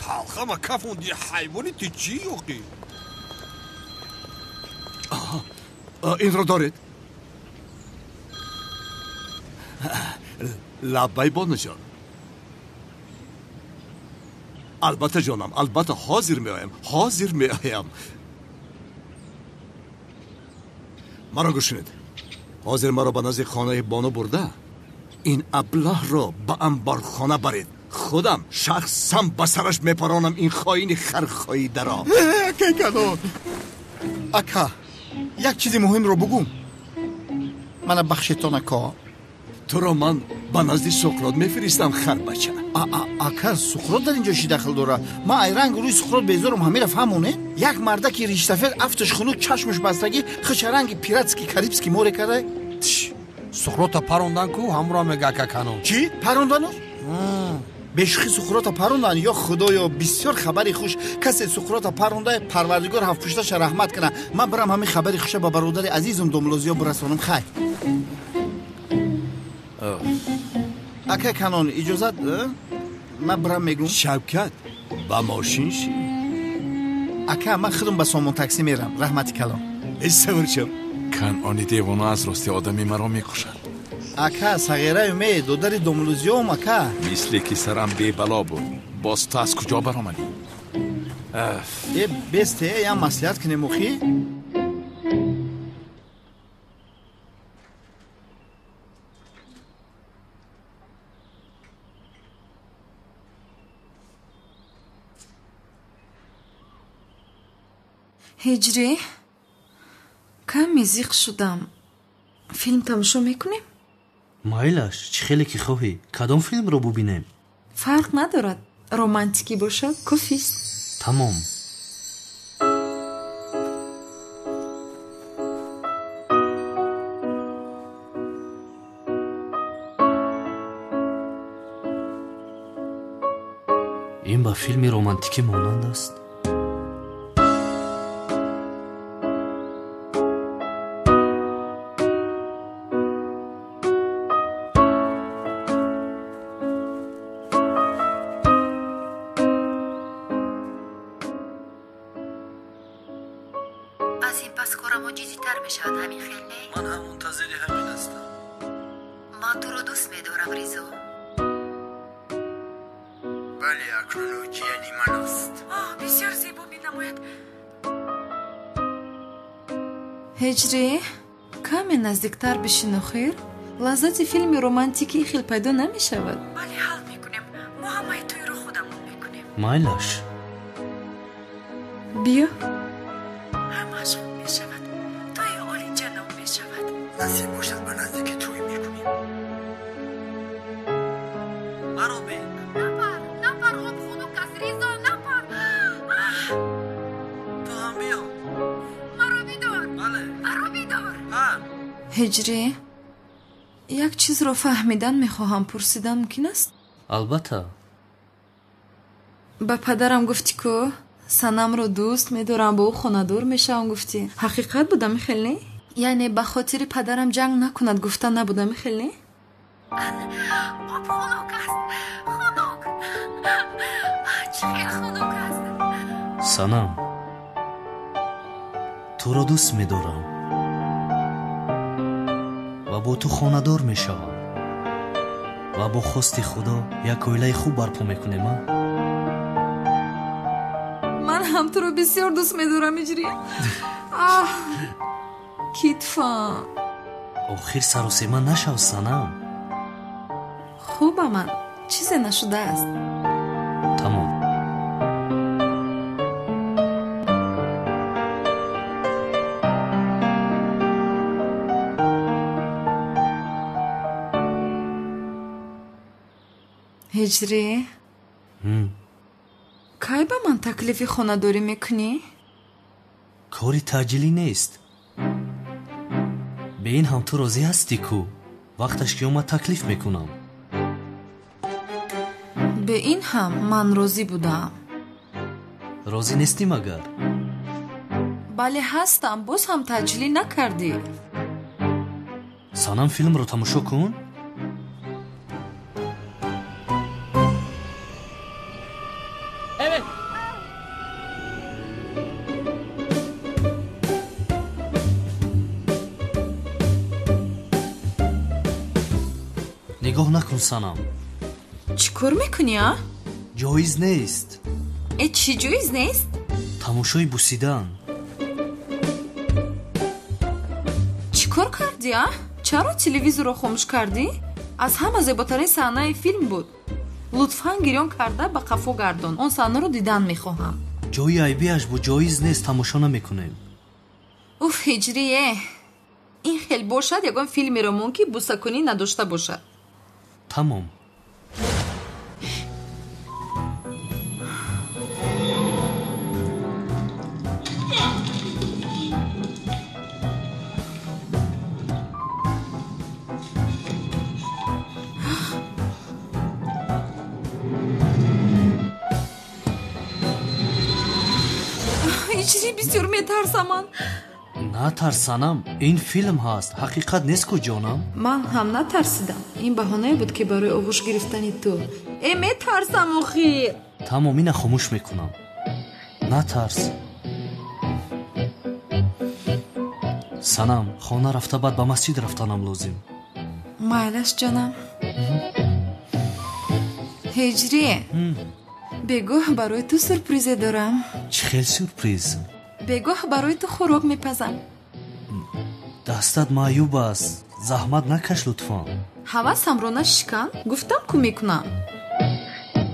Ҳалқама кафонди ҳайвони, ту чӣ ёқӣ? Инро доред. Лаббай, бонуҷон. Албатта, ҷонам, албатта, ҳозир меоям, ҳозир меоям. Маро гӯш кунед. Ҳозир маро ба назди хонаи бону бурда, ин аблаҳро ба амборхона баред. Худам шахсан ба сараш мепаронам ин хоини хархоидаро. Акай Канон, ака, як чизи муҳимро бугӯм. Мана бахшедтон, ака. Туро ман ба назди Суқрот мефиристам, харбача. Ака, Суқрот дар ин ҷо чӣ дахл дорад? Ман ай ранг рӯи Суқрот безорум, ҳамира фаҳмоне? Як мардаки риштафед, афташ хунук, чашмаш бастагӣ, хиша ранги пиратский карибский море карда. Суқрота парондан ку, ҳамуро мега ака Канон. Чӣ? Парондану? Бешухи Суқрота парондан? Ё худоё, бисёр хабари хуш. Касе Суқрота паронда, парвардигор ҳафтпушташа раҳмат кунад. Ман бирам ҳамин хабари хуша ба бародари азизум Домлозиё бирасонам. Хай. Ака Канон, иҷозат, ман бирам мегӯм. Шавкат, ба мошин ши. Ака, ман худам ба Сомон таксӣ мерам. Раҳмати калон. Эй саврчам. Канони девона аз рости одами маро мекушад. Ака, сағираю ме, додари Домлозиём, ака. Мисле ки сарам бебало буд. Боз ту аз куҷо баромадӣ? Э, бесте, ям маслиҳат кунем охи. Ҳиҷрӣ, каме зиқ шудам. Филм тамошо мекунем? Майлаш, чӣ хеле ки хоҳӣ. Кадом филмро бубинем? Фарқ надорад. Романтикӣ бошад, кофист. Тамом. Ин ба филми романтикӣ монанд аст. Аз ин пас корамон ҷиддитар мешавад, ҳамин хел не? Ман ҳам мунтазири ҳамин ҳастам. Ман туро дӯст медорам, Ризо. Бале, акнун ӯ ҷияни ман аст. Оҳ, бисёр зебо менамояд. Ҳиҷрӣ, каме наздиктар бишин охир. Лаззати филми романтикӣ хел пайдо намешавад. Бале, ҳал мекунем. Мо ҳамаи тӯйро худамон мекунем. Майлаш. Биё. Ҳамааш хуб мешавад. Тӯи олиҷаноб мешавад. Насиб бошад, ба наздики тӯй мекунем. Маро бин. Напар, напар, об хунук аст, Ризо, напар. Ту ҳам биё. Маро бидор. Бале. Маро бидор. Ҳиҷрӣ, як чизро фаҳмидан мехоҳам, пурсидан мумкин аст? Албатта. Ба падарам гуфтӣ ку Санамро дӯст медорам, бо ӯ хонадор мешавам гуфтӣ. Ҳақиқат буда михел не? Яъне ба хотири падарам ҷанг накунад гуфта набуда михел не? Об хунук аст, хунук. Чӣ хел хунук аст. Санам, туро дӯст медорам ва бо ту хонадор мешавам ва бо хости Худо як оилаи хуб барпо мекунем. А? Ман ҳам туро бисёр дӯст медорам, Ҳиҷрӣ. Аҳ, китфам. Охир саросема нашав, Санам. Хуба ман, чизе нашудааст. Тамом. Ҳиҷрӣ, кай ба ман таклифи хонадорӣ мекунӣ? Кори таъҷилӣ нест. Бе ин ҳам ту розӣ ҳастӣ ку? Вақташ ки омад таклиф мекунам. Бе ин ҳам ман розӣ будаам. Розӣ нестӣ магар? Бале, ҳастам, боз ҳам таъҷилӣ накардӣ. Санам, филмро тамошо кун. Evet. Нигоҳ накун, Санам. Чӣ кор мекунӣ, а? Ҷоиз нест. Э, чӣ ҷоиз нест? Тамошои бусидан. Чӣ кор кардӣ, а? Чаро телевизорро хомӯш кардӣ? Аз ҳама зеботарин саҳнаи филм буд. Лутфан гирён карда ба қафо гардон. Он саҳнаро дидан мехоҳам. Ҷои айбиаш бу ҷоиз нест, тамошо намекунем. Уф, ҳиҷрие. Ин хел бошад ягон филмеро мон, ки бусакунӣ надошта бошад. Тамом. Ҳиҷрӣ, бисёр метарсам ман. Натарс, Санам, ин филм ҳаст, ҳақиқат нест ку, ҷонам. Ман ҳам натарсидам. Ин баҳонае буд, ки барои оғӯш гирифтани ту. Э, метарсам охир. Тамом, ина хомӯш мекунам. Натарс. Санам, хона рафта баъд ба масҷид рафтанам лозим. Майлаш, ҷонам. Ҳиҷрӣ, бегоҳ барои ту сюрпризе дорам. Чӣ хел сюрприз? Бегоҳ барои ту хӯрок мепазам. Дастат маъюб аст, заҳмат накаш лутфан. Ҳавасамро нашикан, гуфтам ку мекунам.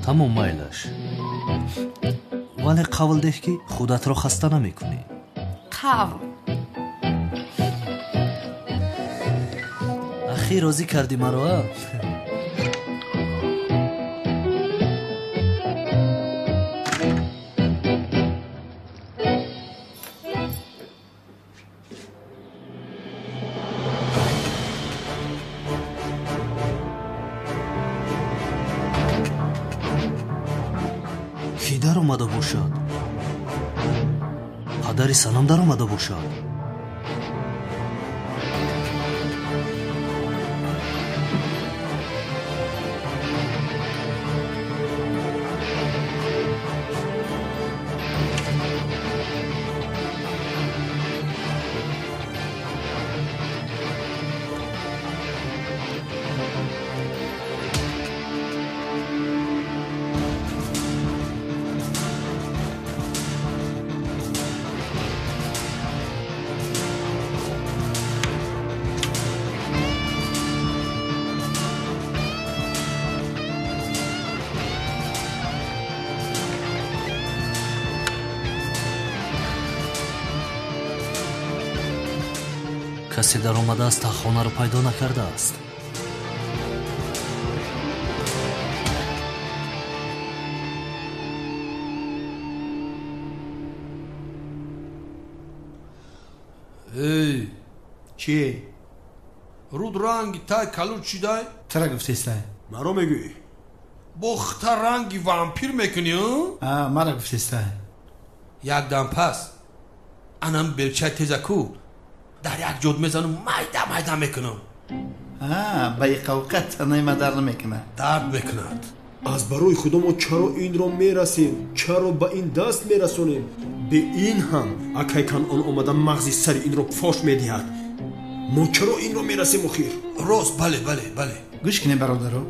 Тамом, майлаш. Вале қавл деҳ, ки худатро хаста намекунӣ. Қавл. Ахир розӣ кардӣ маро, а? Кӣ даромада бошад? Падари Санам даромада бошад. Касе даромадааст, таххонаро пайдо накардааст. Эй, Чи? Руд ранги тай калуд шидай? Чара гуфтестай? Маро мегӯӣ? Бохта ранги вампир мекунӣ, а? Мара гуфтестай. Якдам пас анам белчай тезаку дар як ҷод мезанам, майда майда мекунам. Ба иқавқат танаи ма дард намекунад. Дард мекунад. Аз барои худо мо чаро инро мерасем? Чаро ба ин даст мерасонем? Бе ин ҳам акай Канъон омада мағзи сари инро фош медиҳад. Мо чаро инро мерасем охир? Рост, бале, бале, бале. Гӯш кунем, бародаро,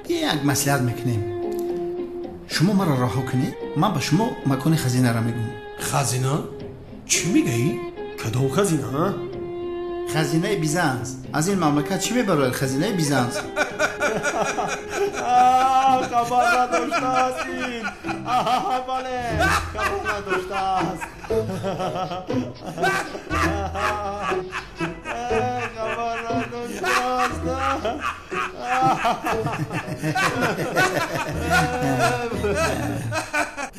як маслиҳат мекунем. Шумо маро раҳо кунед, ман ба шумо макони хазинаро мегӯм. Хазина? Чӣ мегӯӣ? Кадом хазина, а? Хазинаи Бизанс. Аз ин мамлакат чӣ мебарояд хазинаи Бизанс? Хабар надоштааст ин. Бале, хабар надоштааст. Хабар надоштааст.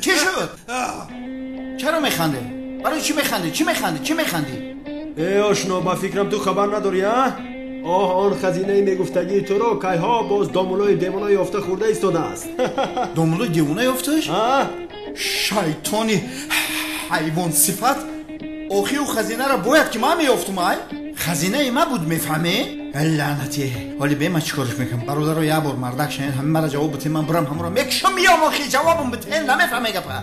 Чӣ шуд? Чаро механдӣ? Барои чӣ механдӣ? Чӣ механдӣ? Чӣ механдӣ? Э, ошно, ба фикрам ту хабар надорӣ, а? Оҳ, он хазинаи мегуфтагии туро кайҳо боз домулои девона ёфта хӯрда истодааст. Домулои девона ёфташ? Шайтони ҳайвонсифат! Охи ӯ хазинаро бояд ки ман меёфтум, ай? Хазинаи ма буд, мефаҳмӣ? Лаънатӣ, ҳоли бе ман чӣ корш мекунам? Бародаро, як бор мардак шавед, ҳамин мара ҷавоб битен, ман бирам ҳамро мекушам, миём охи, ҷавобам битен, намефаҳме гапа.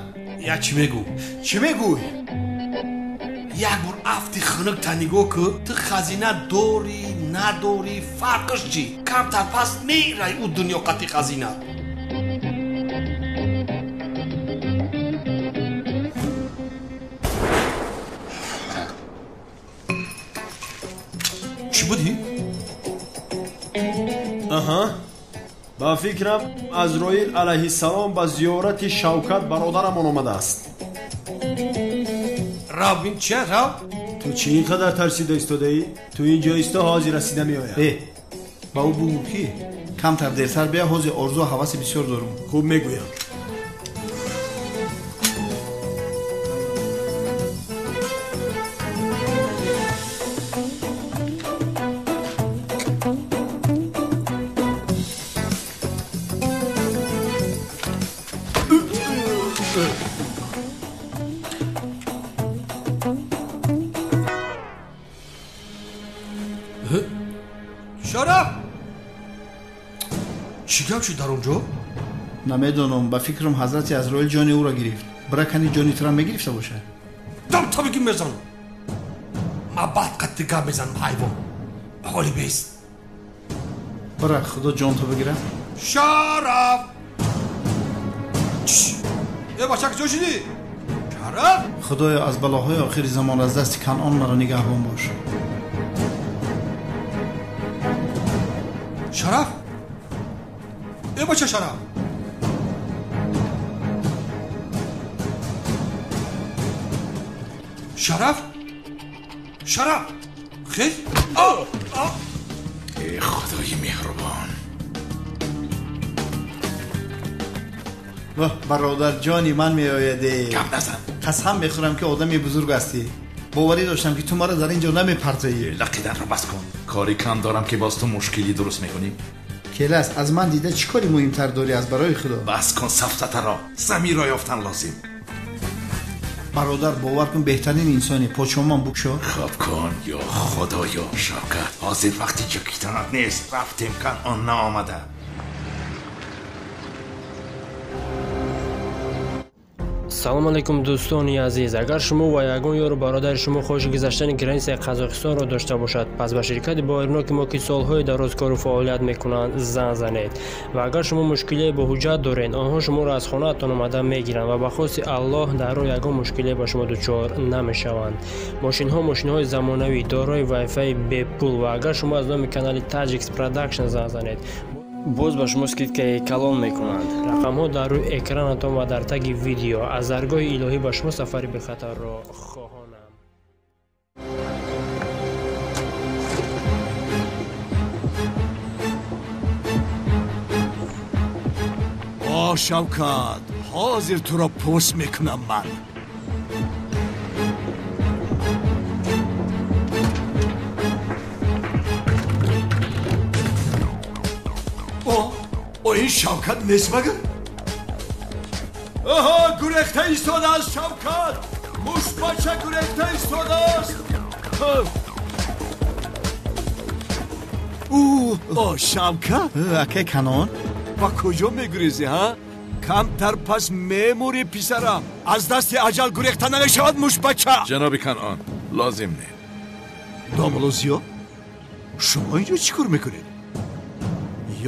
Я чӣ мегӯ? Чӣ мегӯй? Як бор афти хунук та нигоҳ кӯ, ту хазина дорӣ, надорӣ, фарқш чӣ? Камтар пас мерай ӯ дунё қати хазина. Чӣ будӣ? Аҳа, ба фикрам Азроил алайҳиссалом ба зиёрати Шавкат бародарамон омадааст. Рав, ин чия, рав? Ту чӣ ин қадар тарсида истодаӣ? Ту ин ҷо исто, ҳозир расида меояд. Э, ба ӯ бугӯ ки камтар дертар бия, ҳозир орзу ҳаваси бисёр дорум. Хуб мегӯям. Шараф! Чӣ гап шуд дар он ҷо? Намедонам, ба фикрам ҳазрати Азроил ҷони ӯро гирифт. Биракани ҷони тура мегирифта бошад. Дам табиги мезанам. Ма баъд қатти гап мезанам, ҳайвон. Ҳоли бест. Бира, худо ҷонто бигирад. Шараф! Э, бача, куҷо шудӣ? Шараф! Худоё, аз балоҳои охири замон аз дасти Канъон маро нигаҳбон бош. Шараф? Э, бача, Шараф! Шараф? Шараф! Хез? Э, худои меҳрубон. Воҳ, бародарҷони ман меояде. Гап назан. Қасам мехӯрам ки одами бузург ҳастӣ. Боварӣ доштам ки ту маро дар ин ҷо намепартоӣ. Лақиданро бас кун. Кори кам дорам ки боз ту мушкилӣ дуруст мекунӣ. Келас, аз ман дида чӣ кори муҳимтар дорӣ аз барои худо? Бас кун сафсатаро. Замирро ёфтан лозим. Бародар, бовар кун, беҳтарин инсонӣ. Почоман букшо. Хоб кун, ё худоё. Шавкат, ҳозир вақти ҷакитанат нест. Рафтем, Канъон наомада. Салом алейкум, дӯстони азиз. Агар шумо ва ягон ёру бародари шумо хоҳиши гузаштани границаи Қазоқистонро дошта бошад, пас ба ширкати боирноки мо, ки солҳои дароз кору фаъолият мекунанд, занг занед. Ва агар шумо мушкилие бо ҳуҷҷат доред, онҳо шуморо аз хонаатон омада мегиранд ва ба хости Аллоҳ дар роҳ ягон мушкилие ба шумо дучор намешаванд. Мошинҳо мошинҳои замонавӣ, дорои вайфаи бепул, ва агар шумо аз номи канали Tajix Production занг занед, боз ба шумо скидкаи калон мекунанд. Рақамҳо дар рӯи экранатон ва дар таги видео. Аз даргоҳи илоҳӣ ба шумо сафари бехатарро хоҳонам. О, Шавкат, ҳозир туро пӯст мекунам ман. О, ин Шавкат нест магар? Оҳо, гурехта истодааст Шавкат! Мушбача гурехта истодааст! О, Шавкат? Акай Канъон? Ба куҷо мегурезӣ, ҳа? Камтар пас мемурӣ, писарам. Аз дасти аҷал гурехта намешавад, мушбача! Ҷаноби Канъон, лозим не. Домулло Зиё, шумо инҷо чӣ кор мекунед?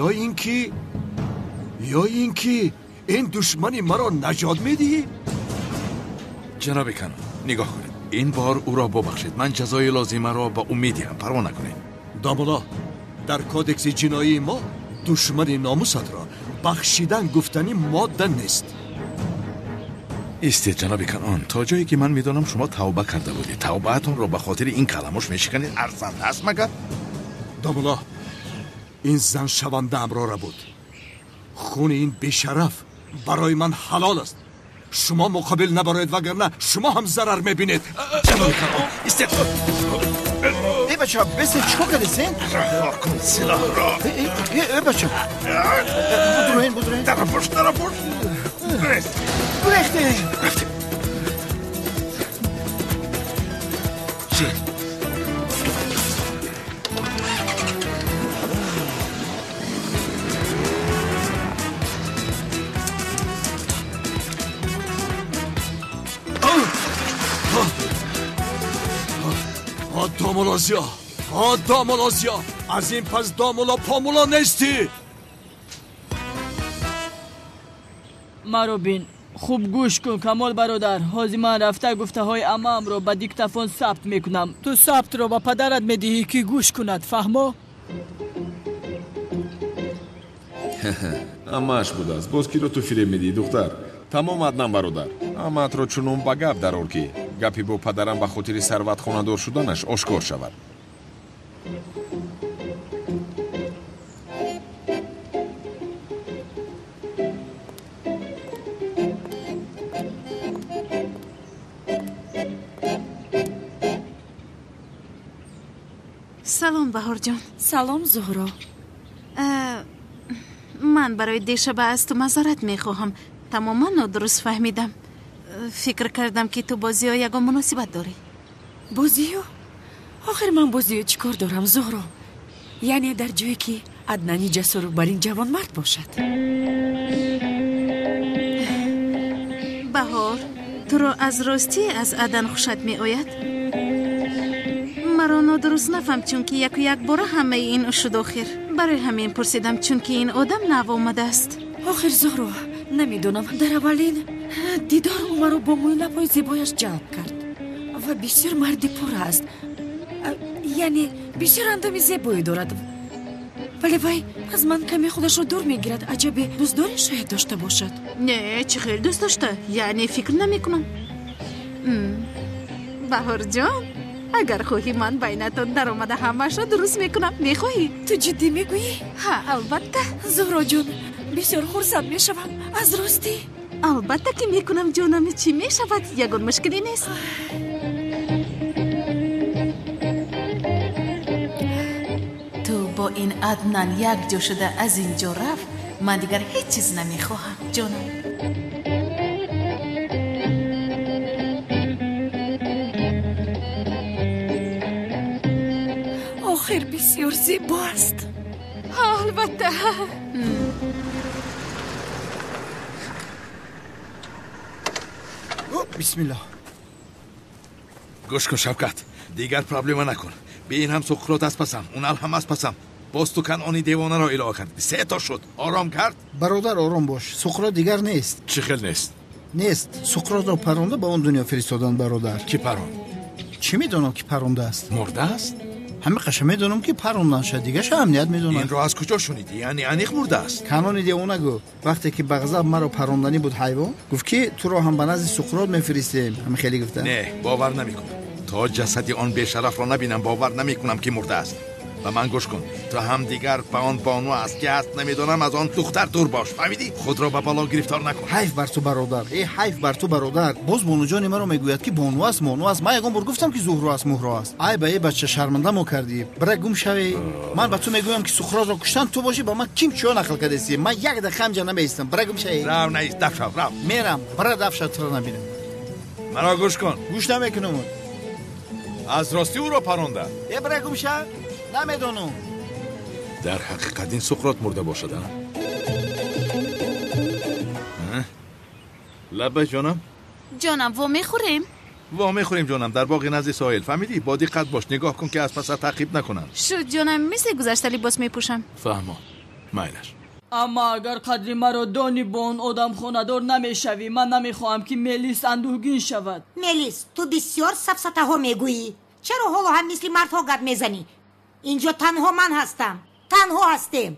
Ё ин ки ин душмани маро наҷот медиҳӣ? Ҷаноби Канъон, нигоҳ кунед. Ин бор ӯро бубахшед. Ман ҷазои лозимаро ба ӯ медиҳам, парво накунед. Домулло, дар кодекси ҷиноии мо душмани номусатро бахшидан гуфтани модда нест. Истед, ҷаноби Канъон, то ҷое ки ман медонам шумо тавба карда будед. Тавбаатонро ба хотири ин каламуш мешиканед. Арзанда аст магар? Домулло, ин зан шавандаамро буд. Хуни ин бешараф барои ман ҳалол аст. Шумо муқобил набароед, вагарна шумо ҳам зарар мебинед. Ҷаноби Канъон, истед. Э, бача, бесе, чӣ кор кардесен? Раҳо кун силоҳро. Э, бача, будроен, будроен. Дарапӯш, дарапӯш. Гурехте. Рафтем. Чӣ? Домулозиё, домулозиё, аз ин пас домуло помуло нестӣ. Маро бин, хуб гӯш кун, Камол бародар. Ҳозир ман рафта гуфтаҳои амаамро ба диктафон сабт мекунам. Ту сабтро ба падарат медиҳӣ, ки гӯш кунад, фаҳмо? Амааш будааст. Боз киро ту фиреб медиҳӣ, духтар? Тамом, Аднан бародар, амаатро чунон ба гап дарор, ки гапи бо падарам ба хотири сарват хонадор шуданаш ошкор шавад. Салом, Баҳорҷон. Салом, Зуҳро. Ман барои дешаба аз ту мазорат мехоҳам. Тамоман нодуруст фаҳмидам. Фикр кардам, ки ту бо Зиё ягон муносибат дорӣ. Бо Зиё? Охир ман бо Зиё чӣ кор дорам, Зуҳро? Яъне дар ҷое ки Аднани ҷасуру бар ин ҷавонмард бошад. Баҳор, туро аз ростӣ аз Адан хушат меояд? Маро нодуруст нафаҳм, чунки яку якбора ҳамаи ин шуд охир. Барои ҳамин пурсидам, чунки ин одам нав омадааст. Охир, Зуҳро, намедонам, дар аввалин дидор ӯ маро бо мӯйлабҳои зебояш ҷалб кард ва бисёр марди пурра аст, яъне бисёр андоми зебое дорад, вале вай аз ман каме худашро дур мегирад. Аҷабе дӯстдоре шояд дошта бошад. Не, чӣ хел дӯст дошта? Яъне фикр намекунам. Баҳорҷон, агар хоҳӣ, ман байнатон даромада ҳамаашро дуруст мекунам. Мехоҳӣ? Ту ҷиддӣ мегӯӣ? Ҳа, албатта. Зуҳроҷон, бисёр хурсанд мешавам. Аз ростӣ? Албатта ки мекунам, ҷонам. Чӣ мешавад? Ягон мушкиле нест. Ту бо ин Аднан якҷо шуда аз ин ҷо рафт, ман дигар ҳеҷ чиз намехоҳам, ҷонам. Охир бисёр зебо аст. Албатта. Бисмиллоҳ. Гӯш кун, Шавкат, дигар проблема накун. Би ин ҳам Суқрот аз пасам, унал ҳам аз пасам. Боз ту Канъони девонаро илова кардӣ. Се то шуд. Ором кард? Бародар, ором бош. Суқрот дигар нест. Чӣ хел нест? Нест. Суқротро паронда ба он дунё фиристоданд, бародар. Кӣ паронд? Чӣ медонам, ки парондааст? Мурдааст? Ҳамиқаша медонам, ки паронданша, дигаша амният медонад. Инро аз куҷо шунидӣ? Яъне аниқ мурдааст? Канони девона гуфт, вақте ки ба ғазаб маро паронданӣ буд ҳайвон, гуфт, ки туро ҳам ба назди Суқрот мефиристем. Ҳами хеле гуфта? Не, бовар намекунам. То ҷасади он бешарафро набинам, бовар намекунам, ки мурдааст. Ба ман гӯш кун, ту ҳам дигар ба он бону аст ки аст намедонам, аз он духтар дур бош, фаҳмидӣ? Худро ба бало гирифтор накун. Ҳайф бар ту, бародар. Э, ҳайф бар ту, бародар. Боз бонуҷони маро мегӯяд, ки бону аст, мону аст. Ман ягон бор гуфтам, ки Зуҳро аст, муҳро аст? Ай ба, э бача, шарманда мо кардӣ. Бира гум шавӣ. Ман ба ту мегӯям, ки Суқротро куштан ту бошӣ, ба ман ким чиё нақл кардасӣ? Ман як дақиқа ҳамҷа намеистам. Бира гум шавӣ. Рав, наист, даф шав, рав. Мерам, бира даф шав, туро набинам. Маро гӯш кун. Гӯш намекунам. Аз ростӣ ӯро паронда? Э, бира гум шав. Намедонам. Дар ҳақиқат ин Суқрот мурда бошад, а? Лабба, ҷонам. Ҷонам, во мехӯрем? Во мехӯрем, ҷонам, дар боғи назди соҳил. Фаҳмидӣ? Бо диққат бош, нигоҳ кун, ки аз пасат таъқиб накунанд. Шуд, ҷонам, мисли гузашта либос мепӯшам. Фаҳмо, майлаш. Аммо агар қадри маро донӣ, бо он одам хонадор намешавӣ. Ман намехоҳам, ки Мелис андӯҳгин шавад. Мелис, ту бисёр сафсатаҳо мегӯӣ. Чаро ҳоло ҳам мисли мардҳо гап мезанӣ? Инҷо танҳо ман ҳастам. Танҳо ҳастем.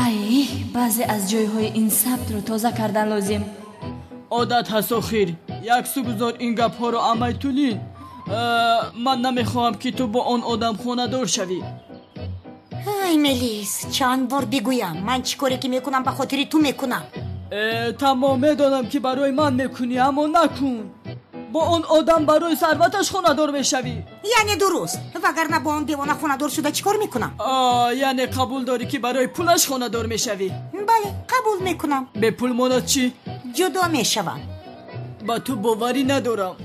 Ай, баъзе аз ҷойҳои ин сабтро тоза кардан лозим. Одат ҳаст охир. Як су гузор ин гапҳоро, амай Тулин. Ман намехоҳам, ки ту бо он одам хонадор шавӣ. Ай, Мелис, чанд бор бигӯям, ман чӣ коре ки мекунам, ба хотири ту мекунам. Тамом, медонам, ки барои ман мекунӣ, аммо накун. Бо он одам барои сарваташ хонадор мешавӣ. Яъне дуруст, вагарна бо он девона хонадор шуда чӣ кор мекунам? Яъне қабул дорӣ, ки барои пулаш хонадор мешавӣ? Бале, қабул мекунам. Бепул монад чӣ? Ҷудо мешавам. Ба ту боварӣ надорам.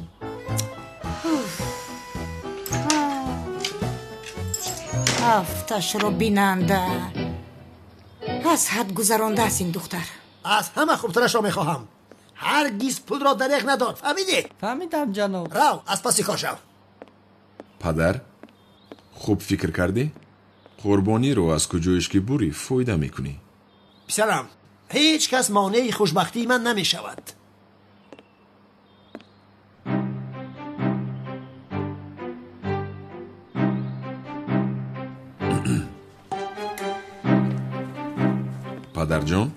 Афташро бинанда. Аз ҳад гузарондааст ин духтар. Аз ҳама хубтарашро мехоҳам. Ҳаргиз пулро дареғ надор, фаҳмидӣ? Фаҳмидам, ҷаноб. Рав, аз паси кор шав. Падар, хуб фикр кардӣ? Қурбониро аз куҷоиш ки бурӣ фоида мекунӣ. Писарам, ҳеҷ кас монеи хушбахтии ман намешавад. Падарҷон,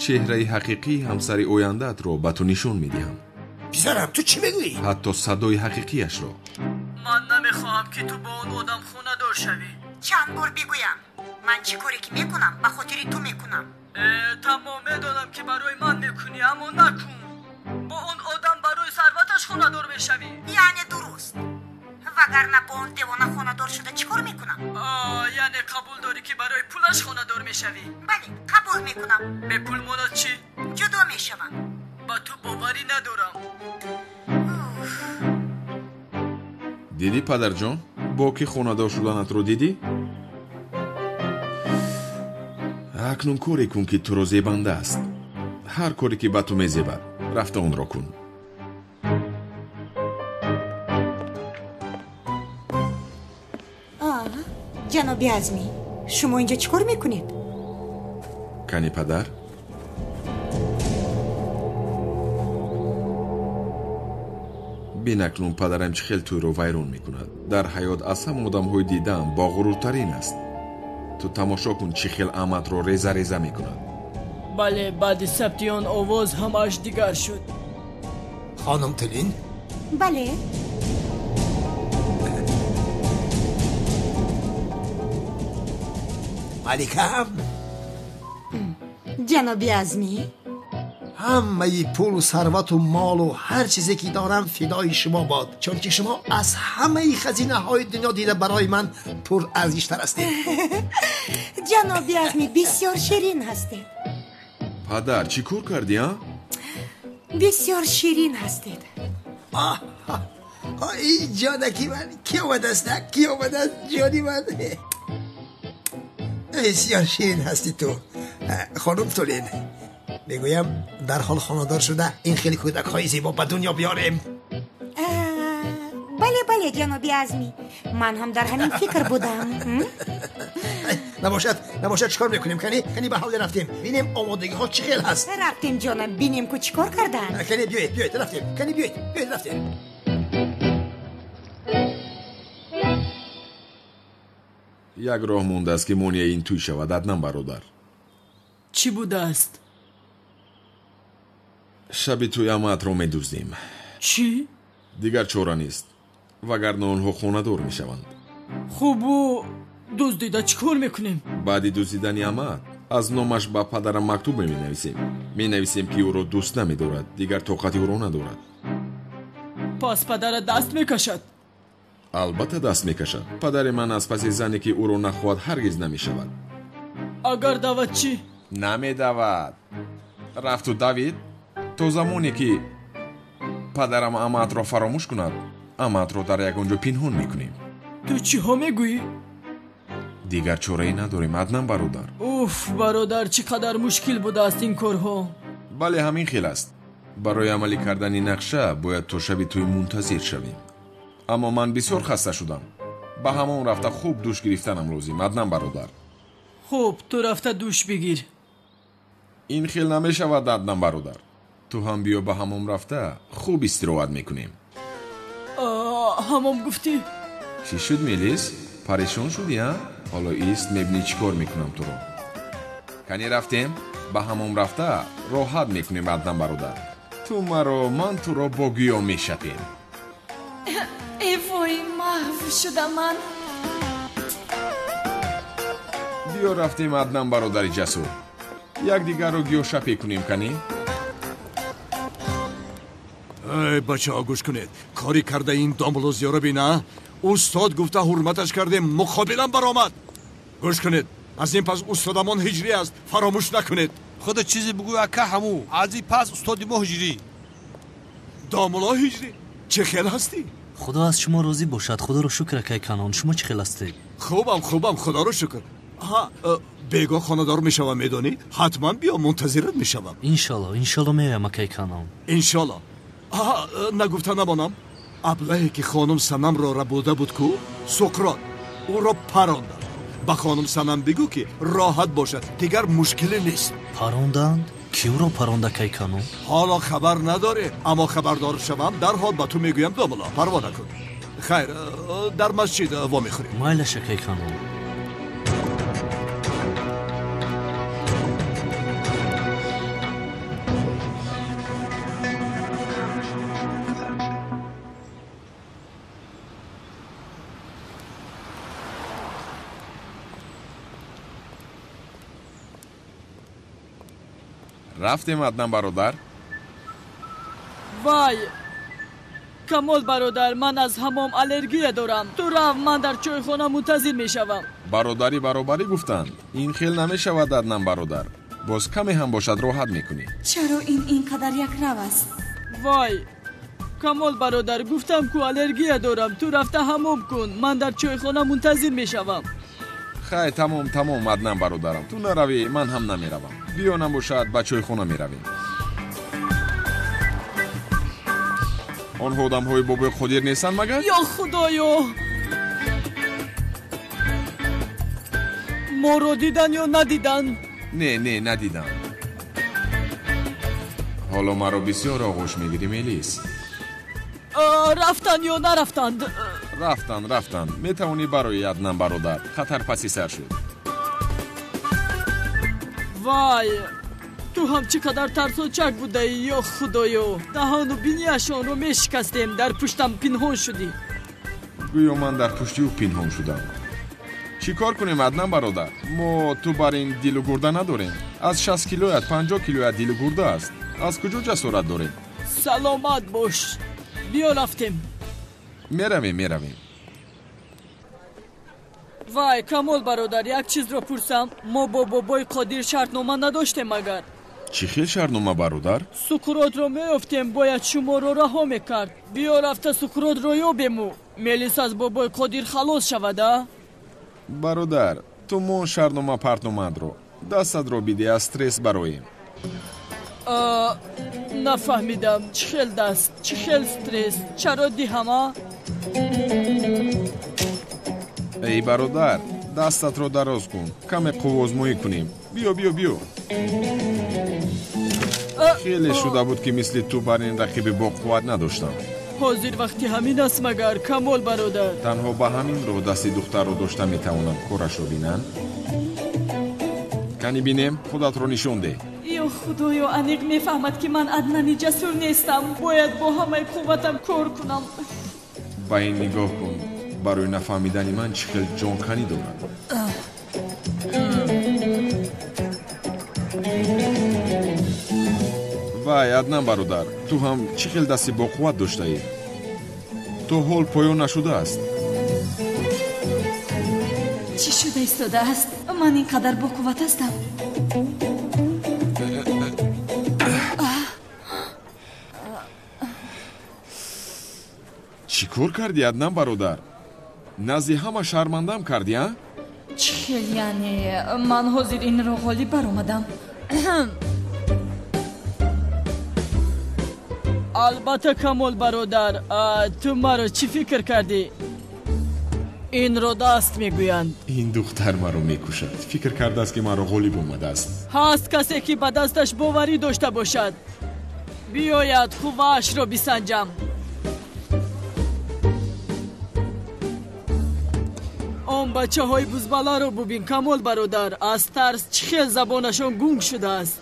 чеҳраи ҳақиқии ҳамсари ояндаатро ба ту нишон медиҳам. Писарам, ту чӣ мегӯӣ? Ҳатто садои ҳақиқияшро. Ман намехоҳам, ки ту бо он одам хонадор шавӣ. Чанд бор бигӯям, ман чӣ коре ки мекунам, ба хотири ту мекунам. Тамом, медонам, ки барои ман мекунӣ, аммо накун. Бо он одам барои сарваташ хонадор мешавӣ. Яъне дуруст. Вагарна бо он девона хонадор шуда чӣ кор мекунам? Яъне қабул дорӣ, ки барои пулаш хонадор мешавӣ? Бале, қабул мекунам. Бе пул монад чӣ? Ҷудо мешавам. Ба ту боварӣ надорам. Дидӣ, падарҷон, бо ки хонадор шуданатро дидӣ? Акнун коре кун, ки туро зебанда аст. Ҳар коре ки ба ту мезебад, рафта онро кун. Ҷаноби Азмӣ, шумо инҷо чӣ кор мекунед? Кани падар? Бин акнун падарам чӣ хел тӯйро вайрон мекунад. Дар ҳаёт аз ҳама одамҳои дидаам боғуруртарин аст. Ту тамошо кун, чӣ хел аматро реза-реза мекунад. Бале, баъди сабти он овоз ҳамааш дигар шуд. Хонум Тулин? Бале. Маликаам? Ҷаноби Азмӣ? Ҳамаи пулу сарвату молу ҳар чизе ки дорам фидои шумо бод, чунки шумо аз ҳамаи хазинаҳои дунё дида барои ман пурарзиштар ҳастед. Ҷаноби Азмӣ, бисёр ширин ҳастед. Падар, чӣ кор кардӣ, а? Бисёр ширин ҳастед. Ин ҷонаки ман ки омадааст, ки омадааст, ҷони ман? Бисёр ширин ҳастӣ ту, хонум Тулин. Мегӯям, дарҳол хонадор шуда ин хеле кӯдакҳои зебо ба дунё биёрем. Бале, бале, ҷаноби Азмӣ, ман ҳам дар ҳамин фикр будам. Набошад, набошад, чӣ кор мекунем? Кани, кани ба ҳавле рафтем, бинем омодагиҳо чӣ хел ҳаст. Рафтем, ҷонам, бинем ку чӣ кор карданд. Кани биёед, биёед, рафтем. Кани биёед, биёед, рафтем. Як роҳ мондааст, ки монеаи ин тӯй шавад, Аднан бародар. Чӣ будааст? Шаби тӯй амаатро медуздем. Чӣ? Дигар чора нест, вагарна онҳо хонадор мешаванд. Хубу дуздида чӣ кор мекунем? Баъди дуздидани амаат аз номаш ба падарам мактуб менависем. Менависем, ки ӯро дӯст намедорад, дигар тоқати ӯро надорад. Пас падарат даст мекашад? Албатта даст мекашад. Падари ман аз паси зане, ки ӯро нахоҳад, ҳаргиз намешавад. Агар давад чӣ? Намедавад. Рафту давид то замоне ки падарам амаатро фаромӯш кунад, амаатро дар ягон ҷо пинҳон мекунем. Ту чиҳо мегӯӣ? Дигар чорае надорем, Аднан бародар. Уф, бародар, чӣ қадар мушкил будааст ин корҳо. Бале, ҳамин хел аст. Барои амалӣ кардани нақша бояд то шаби тӯй мунтазир шавем. Аммо ман бисёр хаста шудам. Ба ҳамон рафта хуб душ гирифтанам лозим, Аднан бародар. Хуб, ту рафта душ бигир. Ин хел намешавад, Аднан бародар. Ту ҳам биё, ба ҳамом рафта хуб истироҳат мекунем. Ҳамом гуфтӣ? Чӣ шуд, Мелис? Парешон шудӣ, а? Ҳоло ист, мебинӣ чӣ кор мекунам туро. Кани рафтем, ба ҳамом рафта роҳат мекунем, Аднан бародар. Ту маро, ман туро бо гӯё мешапем. Э вой, маҳв шуда ман. Биё рафтем, Аднан бародари ҷасур. Якдигарро гиёшапе кунем, кани? Эй, бачаҳо, гӯш кунед. Кори карда ин домло зиёра бина. Устод гуфта ҳурматаш кардем, муқобилам баромад. Гӯш кунед, аз ин пас устодамон ҳиҷрӣ аст, фаромӯш накунед. Худо чизе бигӯ, ака, ҳаму аз ин пас устоди мо ҳиҷрӣ. Домло ҳиҷрӣ, чӣ хел ҳастӣ? Худо аз шумо розӣ бошад. Худоро шукр, акай Канон. Шумо чӣ хел ҳастед? Хубам, хубам, худоро шукр. Ҳа, бегоҳ хонадор мешавам, медонӣ? Ҳатман биё, мунтазират мешавам. Иншолло, иншолло меоям, акай Канон. Иншолло. Аҳа, нагуфта намонам, Аблаҳе ки хонум Санамро рабуда буд ку, Суқрот ӯро паронданд. Ба хонум Санам бигӯ ки роҳат бошад, дигар мушкиле нест. Паронданд? Ки ӯро паронда, Кайкану? Ҳоло хабар надорем, аммо хабардор шавам дарҳол ба ту мегӯям. Домулло, парво накун. Хайр, дар масҷид вомехӯрем. Майлаша, Кайкану. Рафтем, Аднан бародар. Вай, Камол бародар, ман аз ҳамом аллергия дорам. Ту рав, ман дар чойхона мунтазир мешавам. Бародарӣ баробарӣ гуфтанд. Ин хел намешавад, Аднан бародар. Боз каме ҳам бошад роҳат мекунӣ. Чаро ин ин қадар якрав аст? Вай, Камол бародар, гуфтам ку аллергия дорам. Ту рафта ҳамом кун, ман дар чойхона мунтазир мешавам. Хай, тамом, тамом, Аднан бародарам. Ту наравӣ, ман ҳам намеравам. Биё, набошад ба чойхона меравем. Онҳо одамҳои бобои Қодир нестанд магар? Ё Худоё! Моро дидан ё надидан? Не, не, надидам. Ҳоло маро бисёр оғӯш мегирӣ, Мелис. Рафтанд ё нарафтанд? Рафтанд, рафтанд. Метавонӣ барои, Аднан бародар. Хатар паси сар шуд. Вай, ту ҳам чӣ қадар тарсончак будаӣ, ё Худоё! Даҳону бинияшонро мешикастем, дар пуштам пинҳон шудӣ. Гӯё ман дар пушти ӯ пинҳон шудам. Чӣ кор кунем, Аднан бародар? Мо ту бар ин дилу гурда надорем. Аз 60 килоят 50 килоят дилу гурда аст. Аз куҷо ҷасорат дорем? Саломат бош. Биё, рафтем. Меравем, меравем. Вай, Камол бародар, як чизро пурсам. Мо бо бобои Қодир шартнома надоштем магар? Чӣ хел шартнома, бародар? Суқротро меёфтем, бояд шуморо раҳо мекард. Биё, рафта Суқротро ёбему. Мелис аз бобои Қодир халос шавад, а? Бародар, ту мон шартнома партномадро. Дастатро биде, аз стресс бароем. Нафаҳмидам, чӣ хел даст, чӣ хел стресс, чаро диҳам, а? Эй бародар, дастатро дароз кун, каме қуввозмоӣ кунем. Биё, биё, биё. Хеле шуда буд ки мисли ту бар ин рақиби боқувват надоштам. Ҳозир вақти ҳамин аст магар, Камол бародар? Танҳо ба ҳамин роҳ дасти духтарро дошта метавонам корашро бинам. Кани бинем, худатро нишон деҳ. Ё Худоё, аниқ мефаҳмад ки ман Аднани ҷасур нестам. Бояд бо ҳамаи қувватам кор кунам. Ба ин нигоҳ кун. Барои нафаҳмидани ман чӣ хел ҷонканӣ дорад. Вай, Аднан бародар, ту ҳам чӣ хел дасти боқувват доштаӣ? То ҳол поён нашудааст. Чӣ шуда истодааст? Ман ин қадар боқувват ҳастам. Чӣ кор кардӣ, Аднан бародар? Назди ҳама шармандам кардӣ, а? Чӣ хел, яъне ман ҳозир инро ғолиб баромадам. Албатта, Камол бародар, ту маро чӣ фикр кардӣ? Инро даст мегӯянд. Ин духтар маро мекушад. Фикр кардааст ки маро ғолиб омадааст. Ҳаст касе ки ба дасташ боварӣ дошта бошад. Биёяд, қувваашро бисанҷам. Он бачаҳои бузбаларо бубин, Камол бародар, аз тарс чӣ хел забонашон гунг шудааст.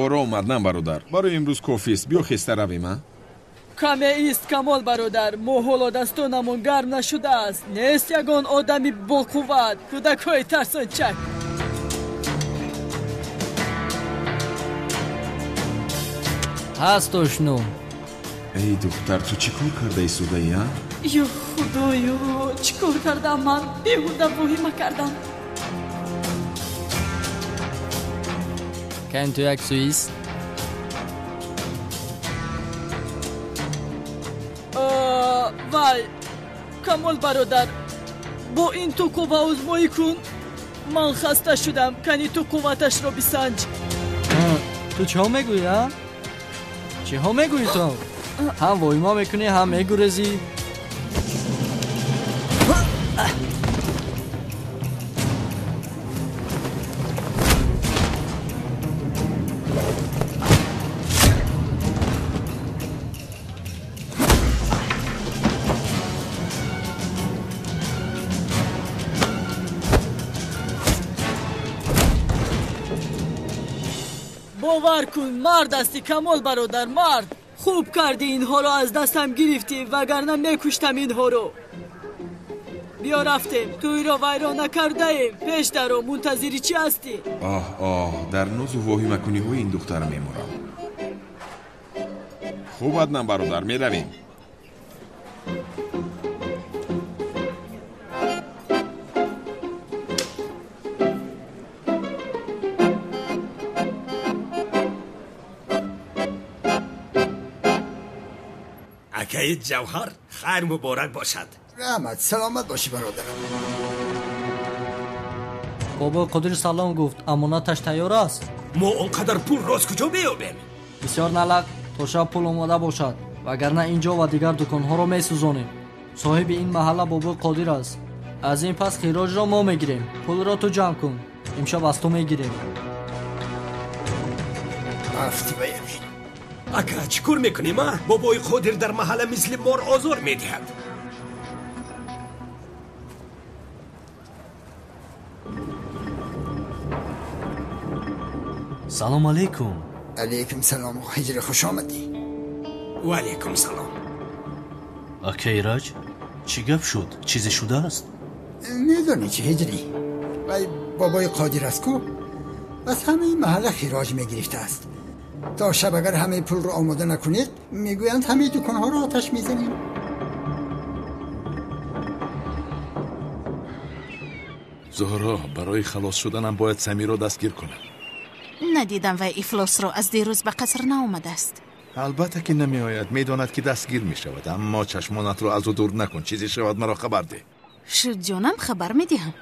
Ором, Аднан бародар, барои имрӯз кофист. Биё хеста равем, а? Каме ист, Камол бародар, мо ҳоло дастонамон гарм нашудааст. Нест ягон одами боқувват, кӯдакҳои тарсончак. Ҳаст ошно. Эй духтар, ту чӣ кор карда истодаӣ, а? Ё Худоё, чӣ кор кардам ман? Беҳуда воҳима кардам. Кан ту як суист? Вай, Камол бародар, бо ин ту қувваозмоӣ кун. Ман хаста шудам, кани ту қувваташро бисанҷ. Ту чиҳо мегӯӣ, а? Чиҳо мегӯӣ ту? Ҳам воҳима мекунӣ, ҳам мегурезӣ. Бовар кун, мард ҳастӣ, Камол бародар, мард. Хуб кардӣ инҳоро аз дастам гирифтӣ, вагарна мекуштам инҳоро. Биё рафтем, тӯйро вайрон накардаем. Пеш даро, мунтазири чӣ ҳастӣ? Оҳ, оҳ, дар нозу воҳимакуниҳои ин духтар мемурам. Хуб, Аднан бародар, меравем. Акаи Ҷавҳар, хайр муборак бошад. Раҳмат, саломат бошӣ бародарам. Бобои Қодир салом гуфт, амонаташ тайёр аст? Мо он қадар пулро аз куҷо меёбем? Бисёр налақ, то шаб пул омода бошад, вагарна ин ҷо ва дигар дуконҳоро месӯзонем. Соҳиби ин маҳалла Бобои Қодир аст. Аз ин пас хироҷро мо мегирем. Пулро ту ҷамъ кун, имшаб аз ту мегирем. Афти ба ямин. Ака, чӣ кор мекунем, а? Бобои Қодир дар маҳалла мисли мор озор медиҳад. Салом алейкум. Алейкум салом, Ҳиҷри, хуш омадӣ. Ва алейкум салом. Ака Ираҷ, чӣ гап шуд? Чизе шудааст? Медонӣ чӣ, Ҳиҷрӣ? Вай бобои Қодир аст ку? Аз ҳамаи маҳалла хироҷ мегирифтааст. То шаб агар ҳамаи пулро омода накунед, мегӯянд ҳамаи дуконҳоро оташ мезанем. Зуҳро, барои халос шуданам бояд Самиро дастгир кунам. Надидам вай ифлосро, аз дирӯз ба қаср наомадааст. Албатта ки намеояд, медонад ки дастгир мешавад, аммо чашмонатро аз ӯ дур накун, чизе шавад маро хабар деҳ. Шуд ҷонам, хабар медиҳам.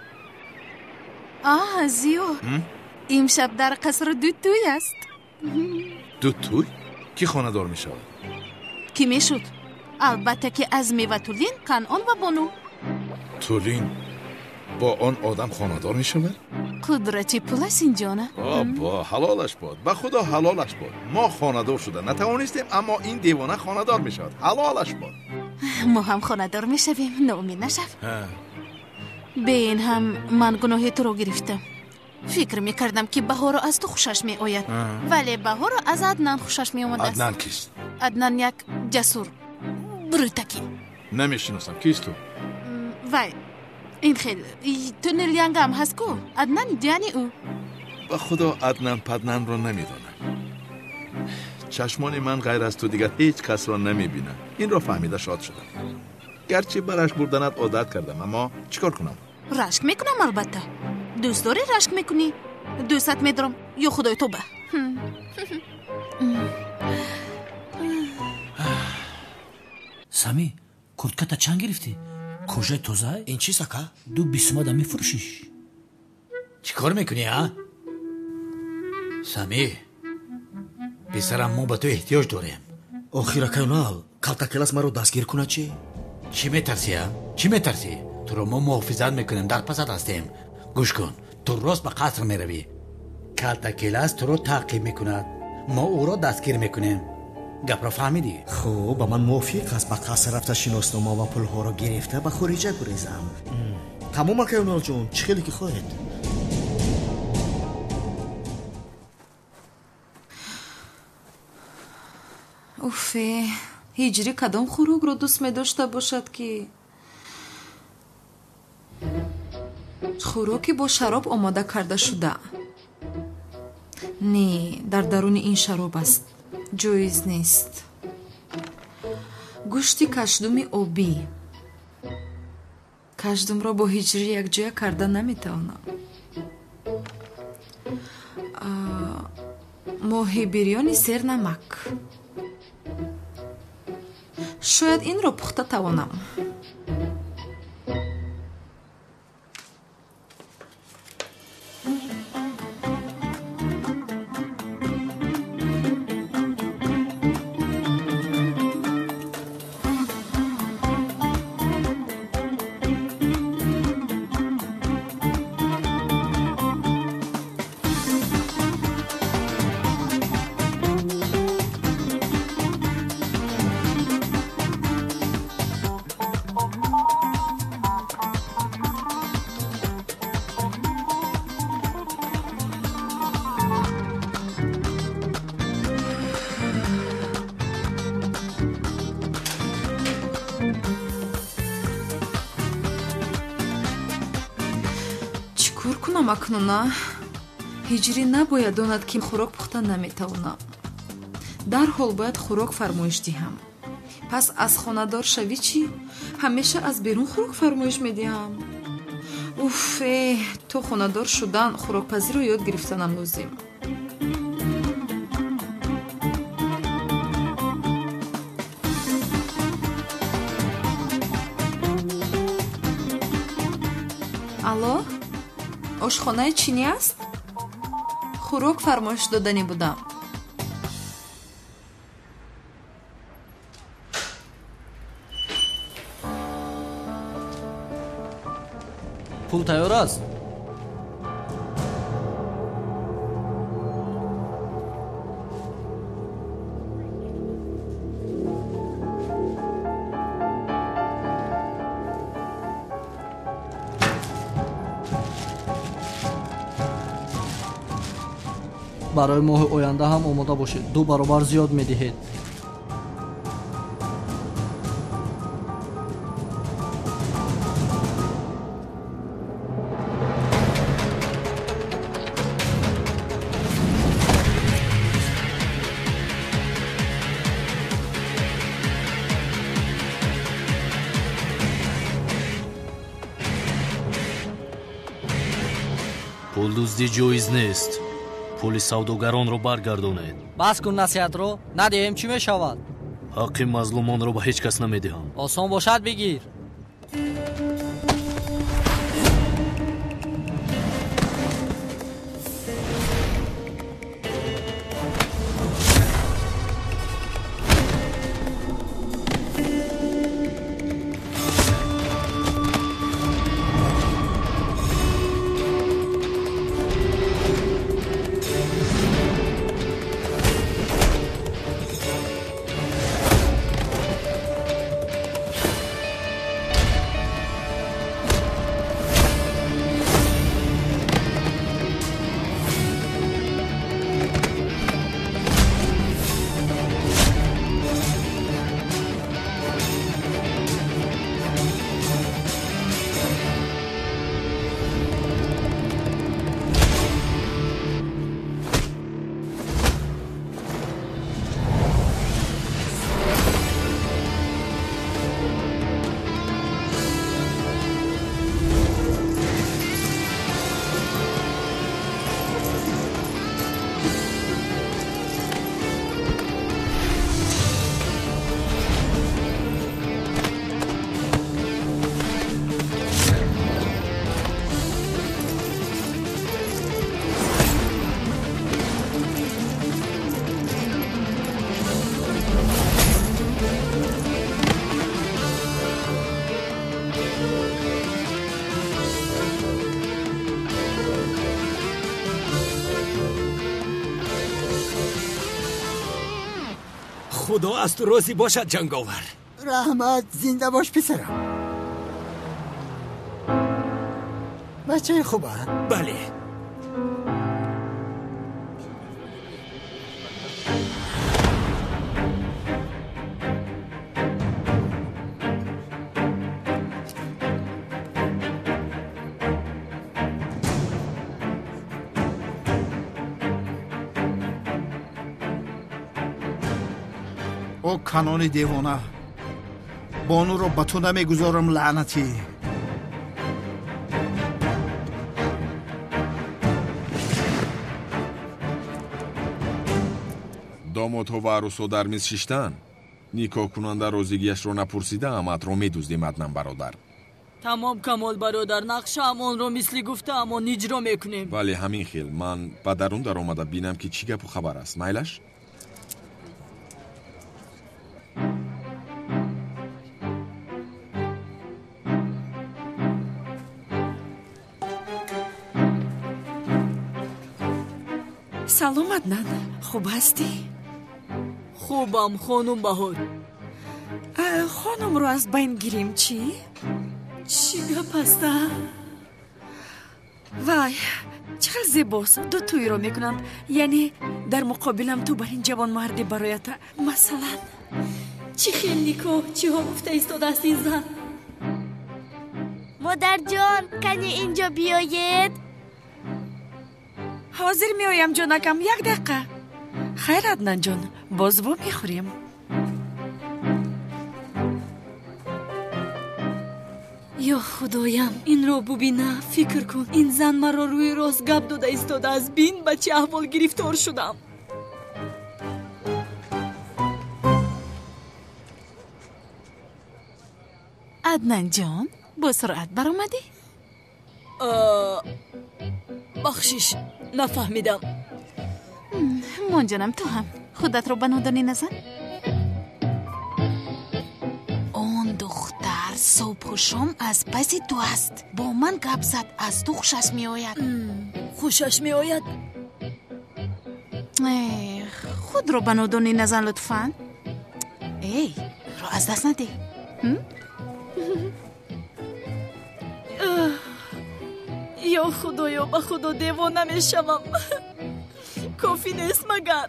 Аҳ, Зиё, имшаб дар қаср ду тӯй аст. Ду тӯй? Кӣ хонадор мешавад? Кӣ мешуд? Албатта ки Азми ва Тулин, Канъон ва Бону. Тулин бо он одам хонадор мешавад? Қудрати пул аст ин ҷона. Обо, ҳалолаш бод, ба худо ҳалолаш бод. Мо хонадор шуда натавонистем, аммо ин девона хонадор мешавад. Ҳалолаш бод. Мо ҳам хонадор мешавем, ноумед нашав. Бе ин ҳам ман гуноҳи туро гирифтам. Фикр мекардам ки Баҳоро аз ту хушаш меояд, вале Баҳоро аз Аднан хушаш меомадааст. Аднан кист? Аднан як ҷасур брутаки. Намешиносам, кист ту? Вай, ин хел тунелянгам ҳаст ку? Аднан ҷани ӯ. Ба худо Аднан паднанро намедонам. Чашмони ман ғайр аз ту дигар ҳеҷ касро намебинад. Инро фаҳмида шод шудам. Гарчи ба рашк бурданат одат кардам, аммо чӣ кор кунам? Рашк мекунам албатта. Дӯст дорӣ рашк мекунӣ? Дӯстат медорам, ё худои тоба. Сами, куртката чанд гирифтӣ? Кожаи тоза? Ин чист, ака? Ду бисумада мефурӯшиш. Чӣ кор мекунӣ, а? Сами, писарам, мо ба ту эҳтиёҷ дорем. Охир, акайонал, калтакелас маро дастгир кунад чӣ? Чӣ метарсӣ, а? Чӣ метарсӣ? Туро мо муҳофизат мекунем, дар пасат ҳастем. Гӯш кун, ту рост ба қаср меравӣ. Калтакелас туро таъқиб мекунад. Мо ӯро дастгир мекунем. Гапро фаҳмидӣ? Хуб, ба ман мувофиқ аст ба қаср рафта шиноснома ва пулҳоро гирифта ба хориҷа гурезам. Тамом, акайоналҷон, чӣ хеле ки хоҳед. Уфе, Ҳиҷрӣ кадом хӯрокро дӯст медошта бошад ки хӯроке бо шароб омода карда шуда? Не, дар даруни ин шароб аст, ҷоиз нест. Гӯшти кашдуми обӣ. Кашдумро бо Ҳиҷрӣ якҷоя карда наметавонам. Моҳи бирёни сернамак. Шояд инро пухта тавонам. кунам акнун, а? Ҳиҷрӣ набояд донад, ки хӯрок пухта наметавонам. Дарҳол бояд хӯрок фармоиш диҳам. Пас аз хонадор шавӣ чӣ? Ҳамеша аз берун хӯрок фармоиш медиҳам. Уф, э, то хонадор шудан хӯрокпазиро ёд гирифтанам лозим. Алло, ошхонаи чинӣ аст? Хӯрок фармоиш доданӣ будам. Пул тайёр аст? Барои моҳи оянда ҳам омода бошед, 2 баробар зиёд медиҳед. Пулдуздӣ ҷоиз нест. Пули савдогаронро баргардонед. Бас кун насиҳатро, надиҳем чӣ мешавад? Ҳаққи мазлумонро ба ҳеҷ кас намедиҳам. Осон бошад бигир. Худо аз ту розӣ бошад, ҷанговар. Раҳмат, зинда бош писарам. Бачаи хуба? Бале. О канони девона, бонуро ба ту намегузорам, лаънатӣ. Домодҳо ва арӯсҳо дар миз шиштанд. Никоҳкунанда розигиашро напурсида аматро медуздем, Аднан бародар. Тамом, Камол бародар, нақшаам онро мисли гуфтаам он иҷро мекунем. Бале, ҳамин хел. Ман ба дарун даромада бинам, ки чӣ гапу хабар аст. Майлаш? Салом, Аднан, хуб ҳастӣ? Хубам, хонум Баҳор. Хонумро аз байн гирем чӣ? Чӣ гап аст, а? Вай, чӣ хел зебост, ду тӯйро мекунанд. Яъне дар муқобилам ту бар ин ҷавонмарде бароята, масалан. Чӣ хел никоҳ, чиҳо гуфта истодааст ин зан? Модарҷон, кане инҷо биёед. Ҳозир меоям, ҷонакам, як дақиқа. Хайр, Аднанҷон, боз во мехӯрем. Ё худоям, инро бубина, фикр кун. Ин зан маро рӯи рост гап дода истодааст. Бин, ба чӣ аҳвол гирифтор шудам. Аднанҷон, бо суръат баромадӣ? Бахшиш, нафаҳмидам. Монҷонам, ту ҳам худатро ба нодонӣ назан. Он духтар субҳу шом аз паси ту аст. Бо ман гап зад, аз ту хушаш меояд. Хушаш меояд? Худро ба нодонӣ назан, лутфан. Эй, ро аз даст надеҳ. Ё худоё, ба худо девона мешавам. Кофӣ нест магар?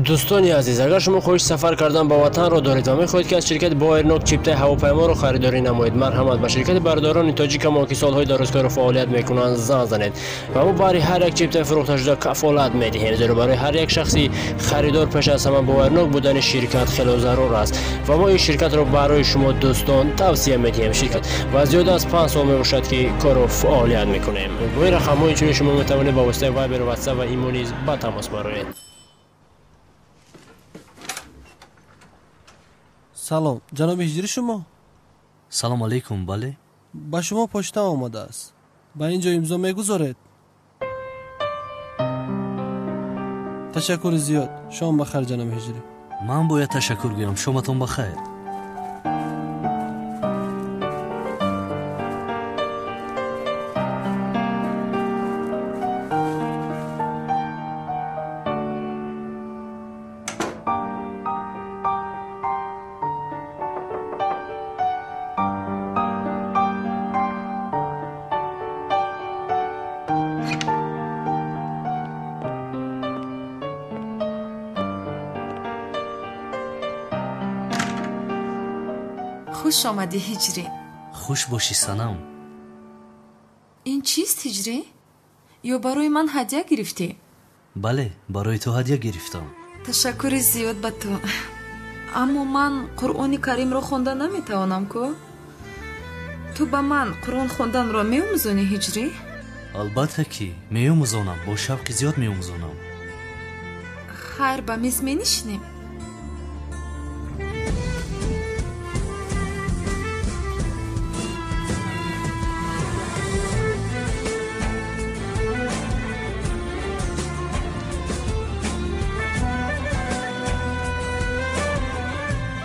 Дӯстони азиз, агар шумо хоҳиши сафар кардан ба ватанро доред ва мехоҳед, ки аз ширкати Боэрнок чиптаи ҳавопайморо харидорӣ намоед, марҳамат ба ширкати бародарони тоҷикамон, ки солҳои дарозкорро фаъолият мекунанд, занг занед ва мо барои ҳар як чиптаи фурӯхташуда кафолат медиҳем, зеро барои ҳар як шахси харидор пеш аз ҳама боварнок будани ширкат хело зарур аст ва мо ин ширкатро барои шумо дӯстон тавсия медиҳем. Ширкат ва зиёда аз 5 сол мебошад, ки корро фаъолият мекунем. Бо ин рақамҳо инчунин шумо метавонед ба воситаи Вайбер, Ватсап ва Имо низ ба тамос бароед. Салом, ҷаноби Ҳиҷрӣ шумо? Салом алейкум, бале. Ба шумо почта омадааст. Ба ин ҷо имзо мегузоред? Ташаккури зиёд. Шом ба хайр, ҷаноби Ҳиҷрӣ. Ман бояд ташаккур гӯям. Шоматон ба хайр. Хуш омадӣ, Ҳиҷрӣ. Хуш бошӣ, санам. Ин чист, Ҳиҷрӣ? Ё барои ман ҳадя гирифтӣ? Бале, барои ту ҳадя гирифтам. Ташаккури зиёд ба ту. Аммо ман Қуръони Каримро хонда наметавонам ку. Ту ба ман Қуръон хонданро меомӯзонӣ, Ҳиҷрӣ? Албатта ки меомӯзонам, бо шавқи зиёд меомӯзонам. Хайр, ба миз менишинем.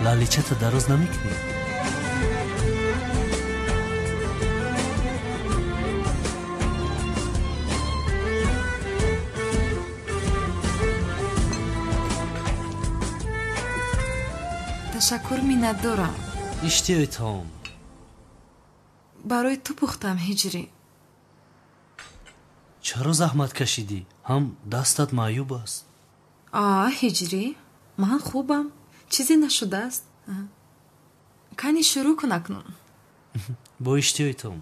Лаличата дароз намекунӣ? Ташаккур, миннатдорам. Иштиҳои таом. Барои ту пухтам, Ҳиҷрӣ. Чаро заҳмат кашидӣ? Ҳам дастат маъюб аст. А, Ҳиҷрӣ, ман хубам. Чизе нашудааст. Кани шурӯъ кун акнун. Бо иштиҳои таом.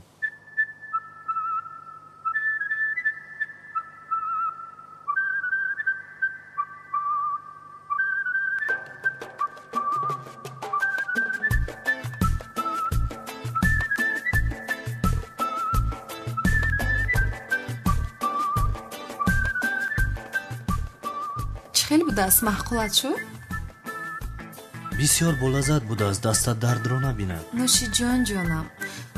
Чӣ хел будааст? Маъқулат шуд? Бисёр болаззат будааст, дастат дардро набинад. Нӯши ҷон, ҷонам.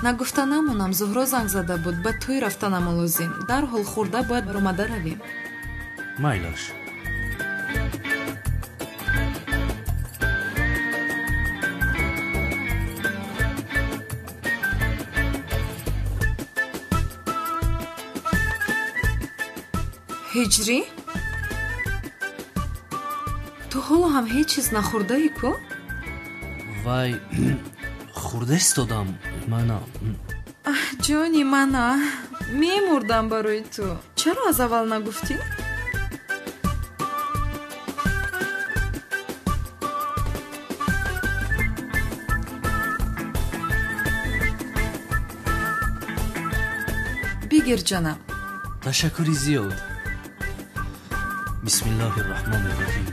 Нагуфта намонам, Зуҳро занг зада буд, ба тӯй рафтанамо лозим. Дарҳол хӯрда бояд баромада равем. Майлаш. Ҳиҷрӣ? Ту ҳоло ҳам ҳеҷ чиз нахӯрдаӣ ку? Вай, хӯрда истодам. Мана. Аҳ, ҷони мана, мемурдам барои ту. Чаро аз аввал нагуфтӣ? Бигир, ҷонам. Ташаккури зиёд. Бисмиллоҳи рраҳмони рраҳим.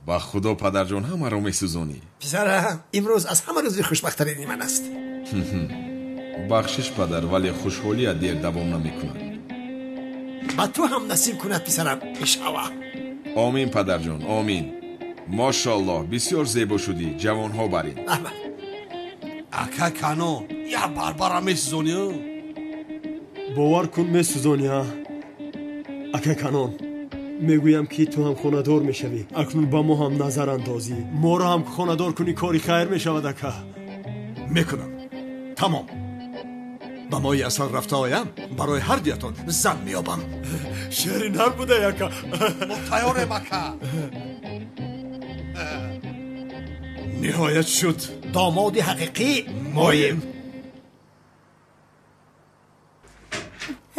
Ба худо падарҷон, ҳамаро месӯзонӣ. Писарам, имрӯз аз ҳама рӯзи хушбахттарини ман аст. Бахшиш падар, вале хушҳолият дер давом намекунад. Ба ту ҳам насиб кунад писарам, иншаллоҳ. Омин падарҷон, омин. Мошоаллоҳ, бисёр зебо шудӣ, ҷавонҳо барин. Раҳмат. Ака Кано, як барбара месӯзонӣ? Бовар кун, месӯзонӣ, а? Ака Канон, мегӯям ки ту ҳам хонадор мешавӣ. Акнун ба мо ҳам назар андозӣ. Моро ҳам хонадор кунӣ, кори хайр мешавад, ака. Мекунам. Тамом. Ба мои асал рафта оям, барои ҳар дуятон зан меёбам. Шери нар буда, ака. Мо тайёрем, ака. Ниҳоят шуд. Домоди ҳақиқӣ моем.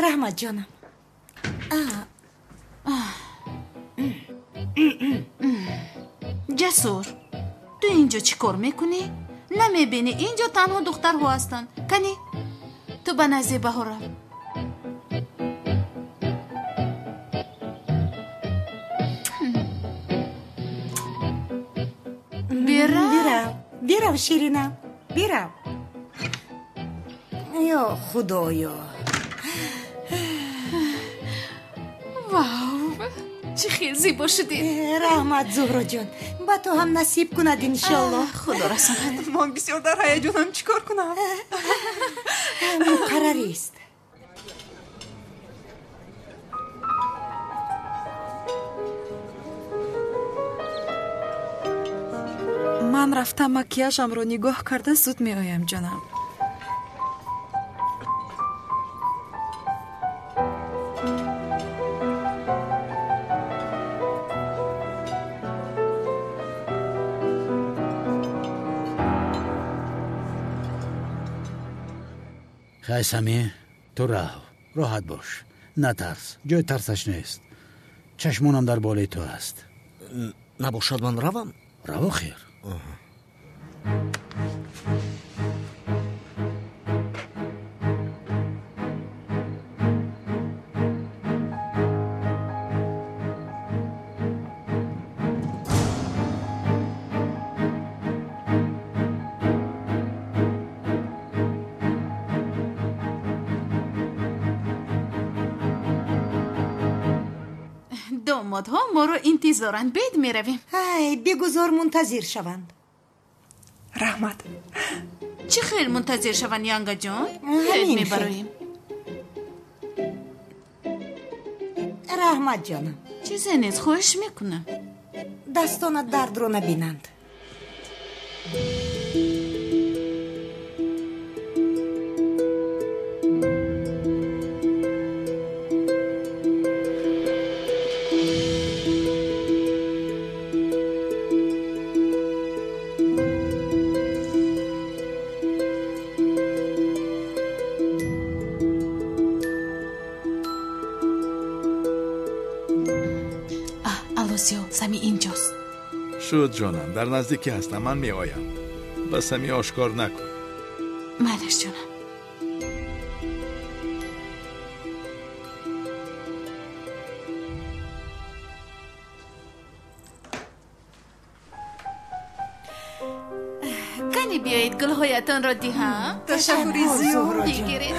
Раҳмат ҷонам. Ҷасур, ту инҷо чӣ кор мекунӣ? Намебинӣ, инҷо танҳо духтарҳо ҳастанд. Кани, ту ба назди Баҳор рав. Бирав. Бирав, бирав, Ширинам, бирав. Ё Худоё. Вау, чӣ хел зебо шудӣ. Раҳмат, Зуҳроҷон, ба ту ҳам насиб кунад иншоллоҳ. Худо расонад. Ман бисёр дар ҳаяҷонам, чӣ кор кунам? Муқаррарист. Ман рафта макияжамро нигоҳ карда зуд меоям, ҷонам. Хай Сами, ту рав, роҳат бош, натарс, ҷои тарсаш нест. Чашмонам дар болои ту аст. Набошад ман равам? Раво хер. Домодҳо моро интизоранд, бед меравем. Ай, бигузор мунтазир шаванд. Раҳмат. Чӣ хел мунтазир шаванд, Янгаҷон? Бед мебароем. Раҳмат ҷонам. Чизе нест, хоҳиш мекунам. Дастонат дардро набинанд. Сами инҷост. Шуд ҷонам, дар наздикӣ ҳастам, ман меоям. Ба Сами ошкор накун. Майлаш ҷонам. Кани биёед гулҳоятонро диҳам. Ташаккури зиёд. Бигиред.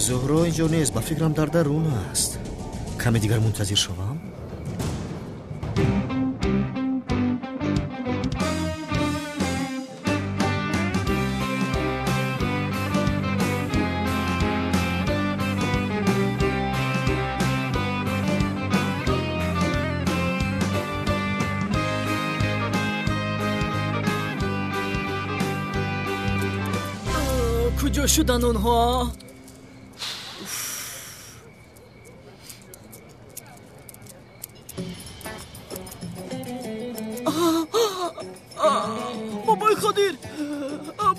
Зуҳро инҷо нест, ба фикрам дар дарун аст. Каме дигар мунтазир шавам? Куҷо шуданд онҳо? Бобои Қодир!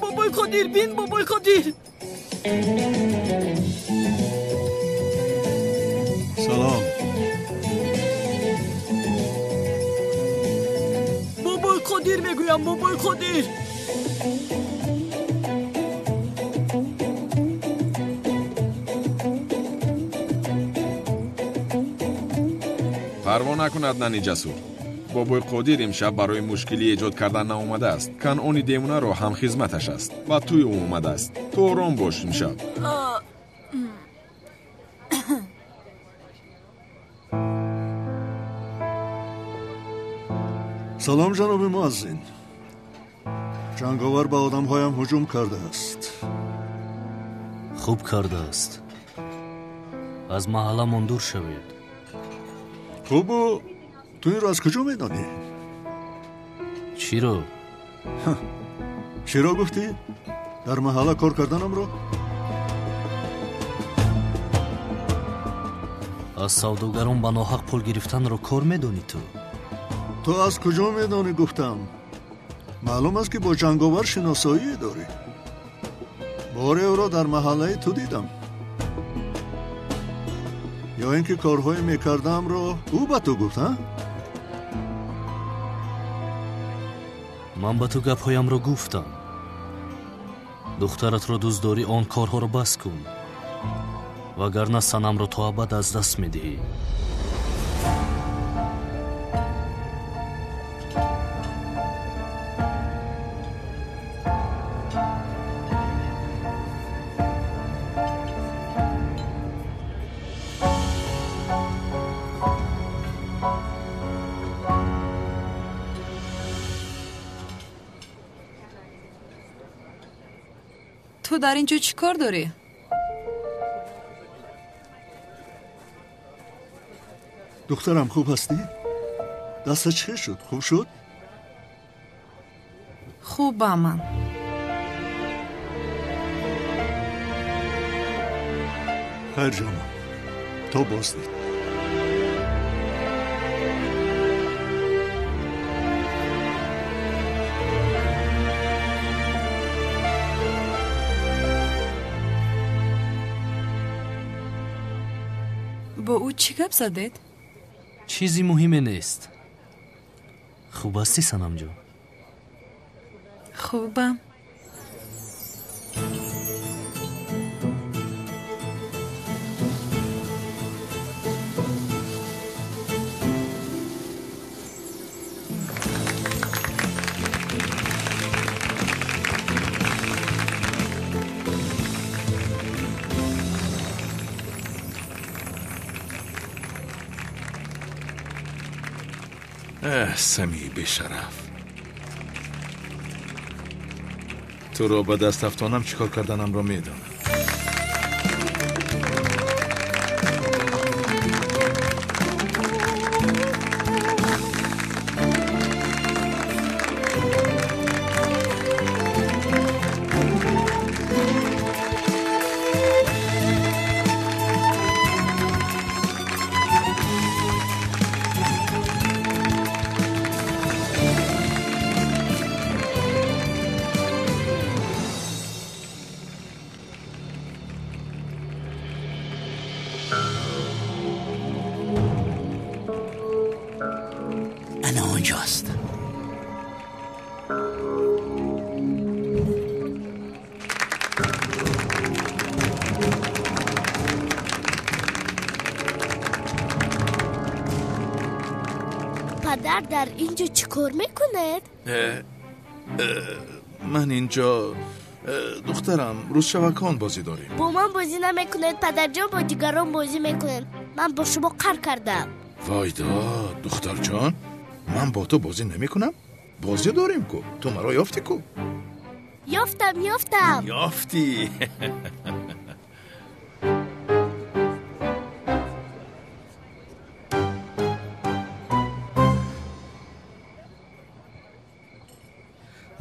Бобои Қодир, бин, бобои Қодир! Салом. Бобои Қодир мегӯям, бобои Қодир! Парво накунад, нани ҷасур. Бобои Қодир имшаб барои мушкилӣ эҷод кардан наомадааст. Канъони демонаро ҳам хизматаш аст ва тӯи ӯ омадааст. Ту ором бош имшаб. Салом, ҷаноби муаззин. Ҷанговар ба одамҳоям ҳуҷум кардааст. Хуб кардааст. Аз маҳалламон дур шавед. Хубу ту инро аз куҷо медонӣ? Чиро? Чиро гуфтӣ? Дар маҳалла кор карданамро? Аз савдогарон ба ноҳақ пул гирифтанро кор медонӣ ту? Ту аз куҷо медонӣ гуфтам? Маълум аст, ки бо ҷанговар шиносоие дорӣ. Боре ӯро дар маҳаллаи ту дидам. Ё ин ки корҳое мекардаамро ӯ ба ту гуфт, ҳа? Ман ба ту гапҳоямро гуфтам. Духтаратро дӯст дорӣ, он корҳоро бас кун, вагарна Санамро то абад аз даст медиҳӣ. Ту дар ин ҷо чӣ кор дорӣ? Духтарам, хуб ҳастӣ? Дастат чӣ шуд? Хуб шуд? Хубам ман. Хайр, ҷонам, то боздид. Бо ӯ чӣ гап задед? Чизи муҳиме нест. Хуб ҳастӣ, Санамҷон? Хубам. Сами бешараф, туро ба даст афтонам чӣ кор карданамро медонам. Ана онҷост. Падар дар ин ҷо чӣ кор мекунед? Ман инҷо, духтарам, рӯзшавакон бозӣ дорем. Бо ман бозӣ намекунед, падарҷон, бо дигарон бозӣ мекунед. Ман бо шумо қар кардам. Войдод, духтарҷон, ман бо ту бозӣ намекунам. Бозӣ дорем ку. Ту маро ёфтӣ ку? Ёфтам, ёфтам. Ёфтӣ.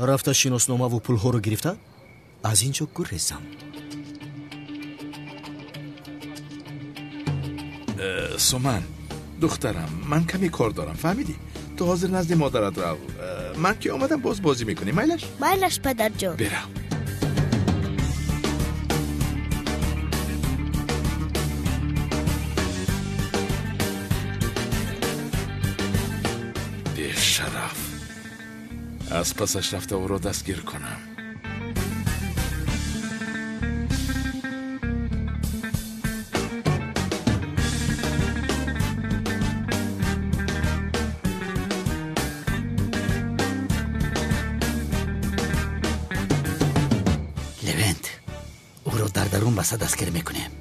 Рафта шиносномаву пулҳоро гирифта аз ин ҷо гурезам. Суман, духтарам, ман каме кор дорам, фаҳмидӣ? Ту ҳозир назди модарат рав. Ман ки омадам, боз бозӣ мекунем, майлаш? Майлаш, падарҷон. Бирав. Бешараф, аз пасаш рафта ӯро дастгир кунам. Левент, ӯро дар дарун баста дастгир мекунем.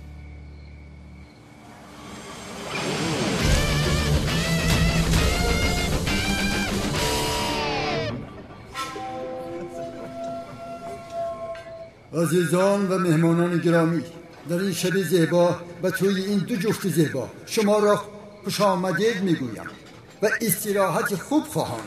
Азизон ва меҳмонони гиромӣ, дар ин шаби зебо ба тӯи ин ду ҷуфти зебо шуморо хушомадед мегӯям ва истироҳати хуб хоҳам.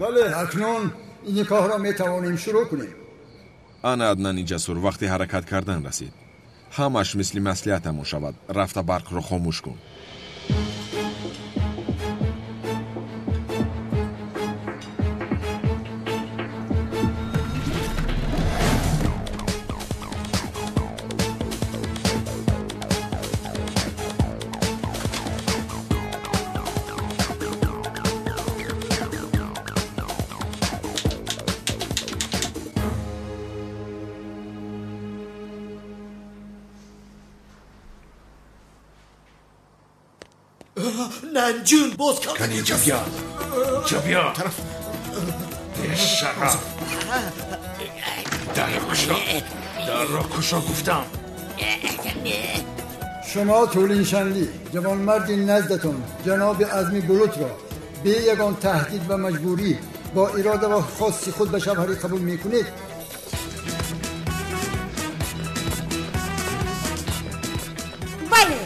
Бале, акнун ин никоҳро метавонем шурӯъ кунем. Ана Аднани ҷасур, вақти ҳаракат кардан расид. Ҳамаш мисли маслиҳатамон шавад. Рафта барқро хомӯш кун. Нанҷун, боз Кани инҷа бия, инҷа бия. Бешараф, дарро кушо, дарро кушо гуфтам. Шумо Тулин Шанлӣ, ҷавонмарди наздатон ҷаноби Азми Булутро бе ягон таҳдид ва маҷбурӣ бо ирода ва хости худ ба шавҳарӣ қабул мекунед? Бале.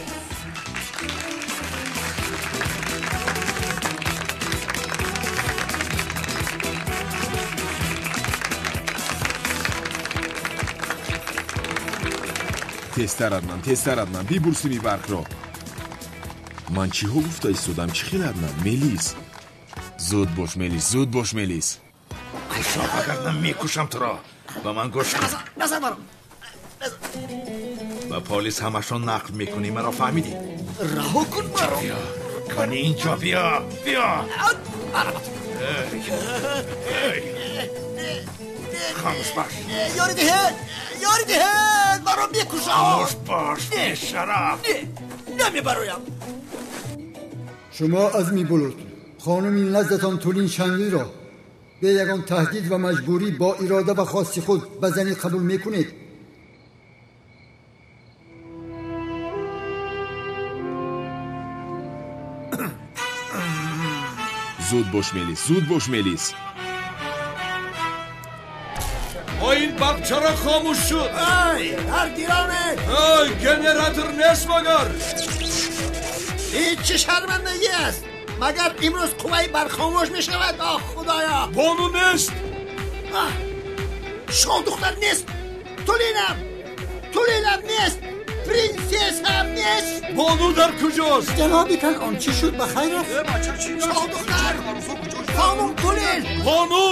Тезтар, Аднан, тезтар, Аднан, бибур сими барқро. Ман чиҳо гуфта истодам? Чӣ хел, Аднан? Мелис, зуд бош, Мелис, зуд бош, Мелис. Кушо, вагарна мекушам туро. Ба ман гӯш кун. Назар маро. Ба полис ҳамашон нақл мекунӣ, маро фаҳмидӣ? Раҳо кун маро. Биё, кани инҷо биё, биё. Хомӯш бош. Ёри диҳед, ёри диҳед, маро мекушад. Хомӯш бош, бешараф. Намебароям. Шумо Азми Булут, хонуми наздатон Тулин Шанлиро бе ягон таҳдид ва маҷбурӣ бо ирода ва хости худ ба занӣ қабул мекунед? Зуд бош, Мелис, зуд бош, Мелис. Ин барқ чаро хомӯш шуд? Ай, ҳар гироне! Ай, генератор нест магар? Ин чӣ шармандагӣ аст? Магар имрӯз қувваи барқ хомӯш мешавад? Оҳ, Худоё! Бону нест! Шоҳдухтар нест! Тулинам! Тулинам нест! Принсессам нест! Бону дар куҷост? Ҷаноби Канъон, чӣ шуд? Ба хайр аст? Шоҳдухтар! Хонум Тулин! Бону!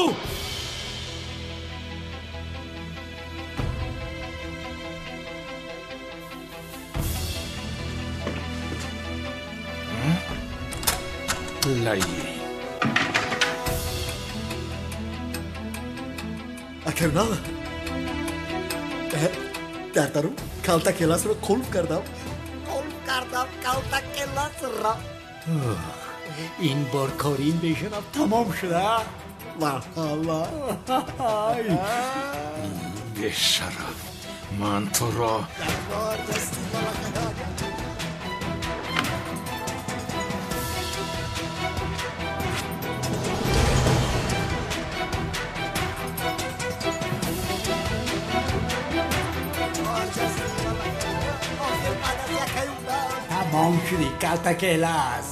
Лай. Акавнал, дар дарун калта келасро қулф кардам. Қулф кардам калта келасро. Ин бор кори ин бешараф тамом шуда. Валло. Бешараф, ман туро. шудӣ, калтакелас.